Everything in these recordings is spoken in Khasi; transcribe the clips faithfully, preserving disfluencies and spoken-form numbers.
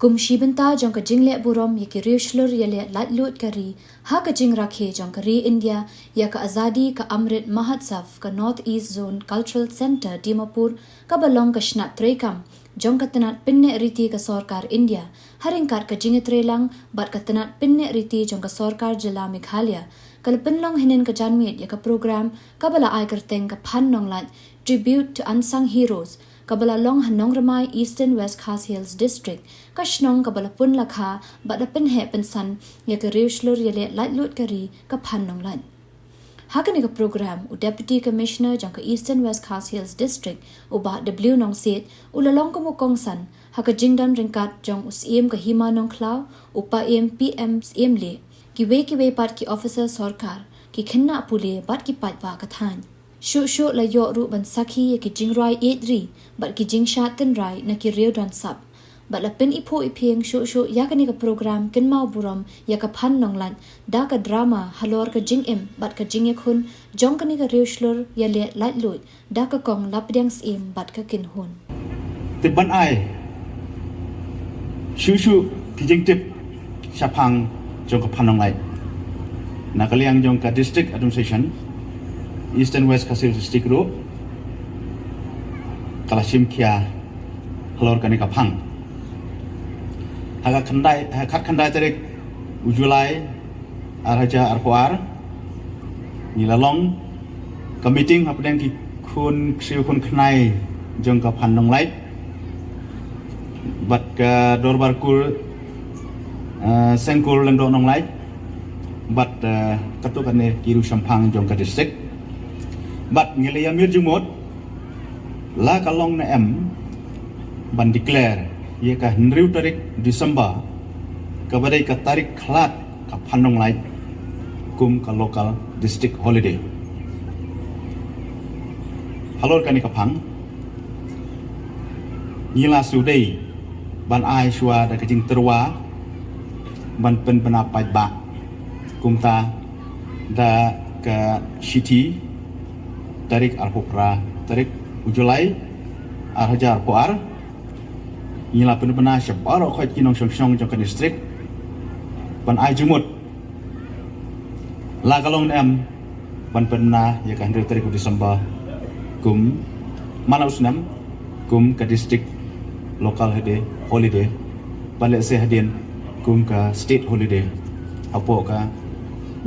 Kum shi bynta jong ka jingleh burom ïa ki riewshlur ïaleh laitluid ka ri, ha ka jingrakhe jong ka ri India ïa ka Azadi ka Amrit Mahotsav, ka North East Zone Cultural Centre Dimapur, kaba long ka shnat treikam jong ka tnat pynneh riti ka sorkar India, ha ryngkat ka jingïatreilang bad ka tnat pynneh riti jong ka sorkar jylla Meghalaya, ka la pynlong hynnin ka janmiet ïa ka program kaba la ai kyrteng ka Phan Nonglait, Tribute to Unsung Heroes, kaba la long ha Nongrmai, Eastern West Khasi Hills District, ka shnong kaba la pun la kha bad la pynheh pynsan ïa ka riewshlur ïaleh laitluid ka ri, ka Phan Nonglait. Ha kane ka program, u Deputy Commissioner jong ka Eastern West Khasi Hills District, u Bah W Nongsiej, u la long kum u kongsan ha ka jingdon ryngkat jong u Syiem ka Hima Nongkhlaw, u Paiem P M Syiemlieh, kiwei kiwei pat ki officer sorkar, ki khynnah pule bad ki paidbah ka thaiñ. Shuh shuh la ïoh ruh ban sakhi ïa ki jingrwai ïeit ri bad ki jingshad tynrai na ki riew don sap. Bad la pyniphuh iphieng shuh shuh ïa kane ka program kynmaw burom ïa ka Phan Nonglait da ka drama halor ka jingim bad ka jingïakhun jong kane ka riewshlur ïaleh laitluid da ka Kong Lapdiang Syiem bad ka kynhun. Tip ban ai shuh shuh ki jingtip shaphang jong ka Phan Nonglait na ka liang jong ka District Administration Eastern West Khasi Hills District ruh ka la shim khia halor kane ka phang. Ha ka khyndai, ha ka khatkhyndai tarik u July ar hajar arphew ar, ngi la long ka meeting hapdeng ki khun ksiew khun khnai jong ka Phan Nonglait bad ka Dorbar Kur, eh, Seng Kur Lyngdoh Nonglait bad, eh, katto katne ki riew shemphang jong ka district. Bad ngi la ïamir jingmut la ka long ne em ban declare ïa ka hynriew tarik December, kaba dei ka tarik khlad ka Phan Nonglait, kum ka local district holiday. Halor kane ka phang ngi la shu dei ban ai shuwa da ka jingtyrwa ban pynbna paidbah, kumta da ka shithi tarik arphew phra tarik u July ar hajar arphew ar. Ngi la pynbna sha baroh khoit ki nongshong shnong jong ka district ban ai jingmut la ka long ne em ban pynbna ïa ka hynriew tarik u December kum man la u snem kum ka district local holiday, holiday, bad lehse hadien kum ka state holiday hapoh ka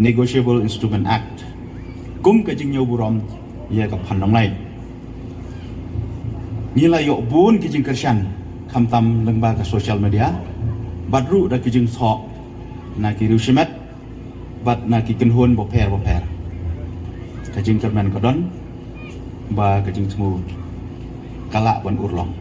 Negotiable Instrument Act, kum ka jingñiew burom ïa ka Phan Nonglait. Ngi la ïoh bun ki jingkyrshan khamtam lyngba ka social media bad ruh da ki jingthoh na ki riew shimet bad na ki kynhun bapher bapher. Ka jingkyrmen ka don ba ka jingthmu ka lah ban urlong.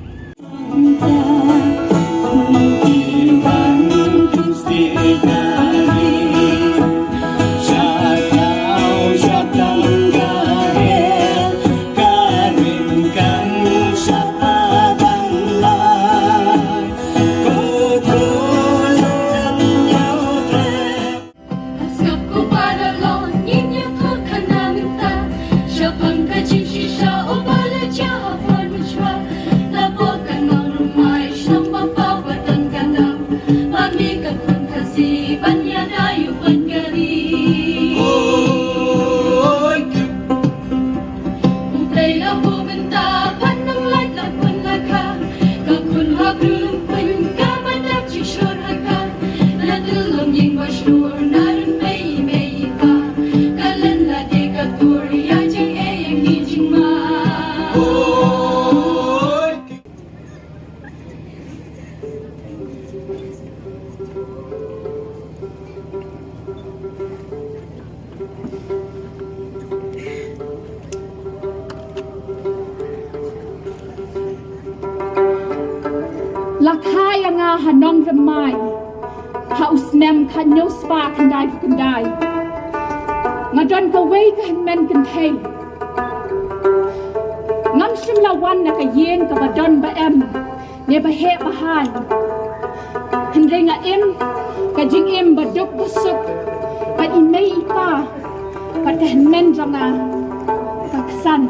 La kha ïa nga ha Nongrmai ha u snem khathynñiew spah khyndaiphew khyndai. Nga don kawei ka hynmen kynthei. Ngam shym la wan na ka ïing kaba don ba em ne ba heh ba haiñ. Hynrei nga im ka jingim ba duk ba suk bad i mei i pa bad ka hynmen jong nga ka ksan.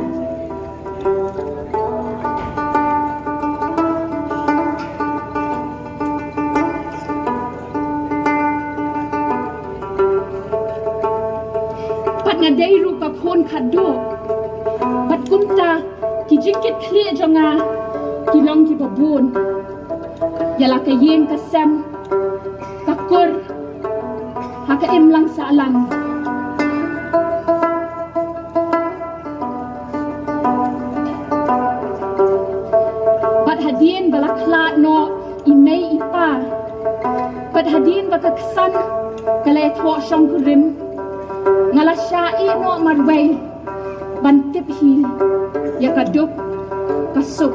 Ei ruh ka khun khatduh. Bad kumta ki jingkitkhlieh jong nga ki long kiba bun ïa la ka ïing ka sem, ka kur, ha ka imlang sahlang. Bad hadien ba la khlad noh i mei i pa, bad hadien ba ka ksan ka la ïathoh shongkurim, nga la shah ïeh noh marwei ban tip hi ïa ka duk ka suk.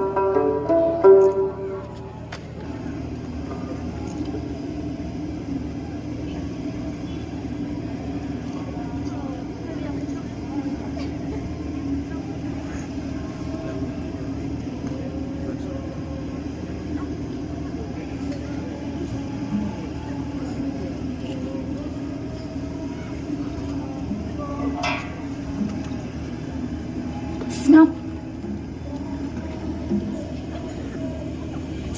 Sngap.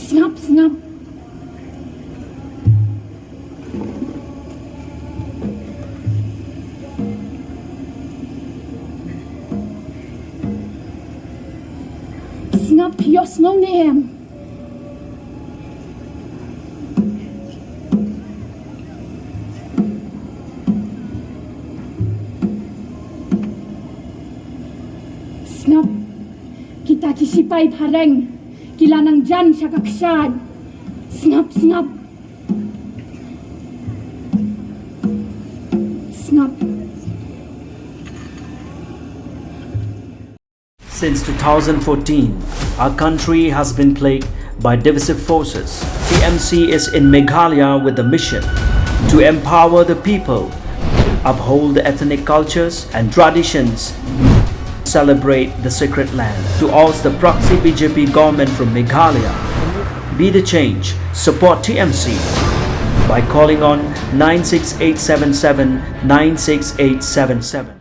Sngap, sngap. Sngap, ïohsngew ne em? Sngap, kita ki sipai phareng ki la nang jan sha ka kshaid. Sngap, sngap. Sngap. Since two thousand fourteen, our country has been plagued by divisive forces. T M C is in Meghalaya with the mission to empower the people, uphold the ethnic cultures and traditions, celebrate the sacred land. To oust the proxy B J P government from Meghalaya, be the change, support T M C by calling on nine six eight seven seven nine six eight seven seven.